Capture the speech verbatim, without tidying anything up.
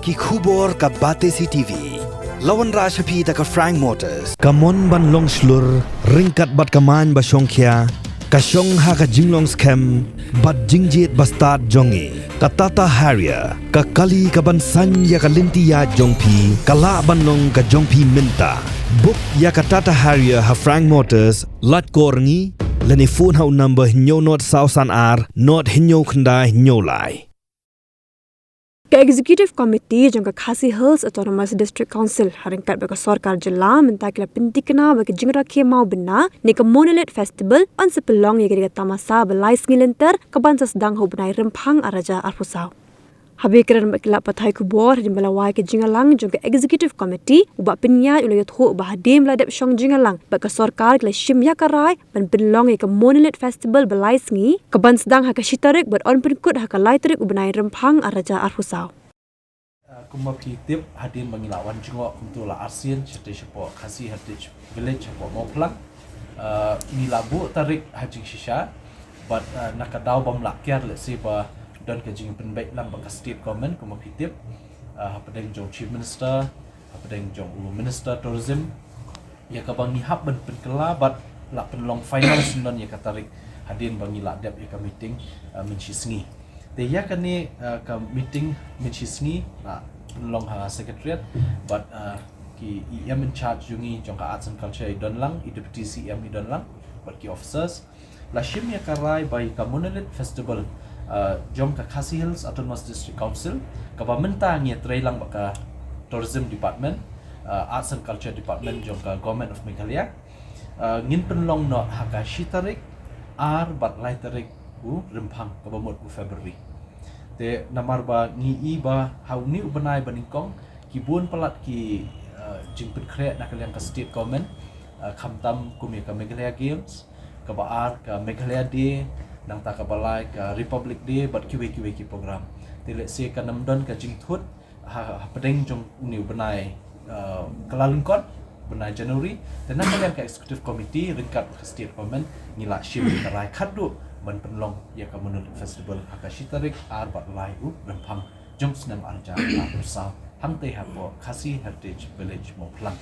Ki khubor ka Batesi T V. La wanrah sha phi da ka Frank Motors. Ka mon ban long shlur, ryngkat bad ka main ba shongkhia, ka shong ha ka jinglong skhem bad jingjied ba stad jong ngi. Ka Tata Harrier, ka kali ka ban saiñ ïa ka lynti ïaid jong phi, ka lah ban long ka jong phi mynta. Book ïa ka Tata Harrier ha Frank Motors, lait kor ngi, lane phone ha u number hynñiew nod saw san ar, nod hynñiew khyndai hynñiew lai. Ka Executive Committee jong ka Khasi Hills Autonomous District Council, ha ryngkat bad ka sorkar jylla, mynta ki la pyntikna ba ka jingrakhe maw bynna ne ka Monolith Festival yn sa pynlong ïa ka dei ka tamasa ba lai sngi lynter, ka ban sa sdang ha u bnai Rymphang ar hajar arphew saw. Haba ïakren bad ki lad pathai khubor hadien ba la wai ka jingïalang jong ka Executive Committee, u Bah Pynïaid u la ïathuh ba hadien ba la dep shong jingïalang bad ka sorkar, ki la shim ïa ka rai ban pynlong ïa ka Monolith Festival ba lai sngi, ka ban sdang ha ka shi tarik bad yn pynkut ha ka lai tarik u bnai Rymphang ar hajar arphew saw. Uh, kumba phi tip, hadien ba ngi la wan jngoh kumto la arsien shatei shapoh Khasi Heritage Village shapoh Mawphlang. Uh, ngi la buh tarik ha jingshisha, bad uh, na ka daw bym lah kiar lehse ba don ka jingpynbeit lang bad ka State Government, kumba phi tip, uh, hapdeng jong Chief Minister, hapdeng jong u Minister Tourism, ïa kaba ngi hap ban pynkylla bad la pynlong final syndon ïa ka tarik hadien ba ngi la dep ïa ka meeting, uh, mynshisngi. Te ïa kane, uh, ka meeting mynshisngi la pynlong ha Secretariat bad, uh, ki E M in charge jong ngi jong ka Arts and Culture i don lang, i Deputy C M i don lang, bad ki officers. La shim ïa ka rai ba ïa ka Monolith Festival, uh, jong ka Khasi Hills Autonomous District Council, kaba mynta ngi ïatrei lang bad ka Tourism Department, uh, Arts and Culture Department jong ka Government of Meghalaya, uh, ngin pynlong noh ha ka shi tarik, ar bad lai tarik u Rymphang, kaba mut u February. Te namar ba ngi i ba ha une u bnai banyngkong ki bun palat ki, uh, jingpynkhreh na ka liang ka State Government, uh, khamtam kum ïa ka Meghalaya Games, kaba ar ka Meghalaya Day, nangta kaba lai ka Republic Day, bad kiwei kiwei ki program. Te lehse kan ym don ka jingthut ha, hapdeng jong une u bnai, uh, Kyllalyngkot, bnai January. Te na ka liang ka Executive Committee ryngkat ka State Government ngi la shim ïa ka rai khatduh ban pynlong ïa ka Monolith Festival ha ka shi tarik ar bad lai u Rymphang jong u snem ar hajar arphew saw, hangtei hapoh Khasi Heritage Village Mawphlang.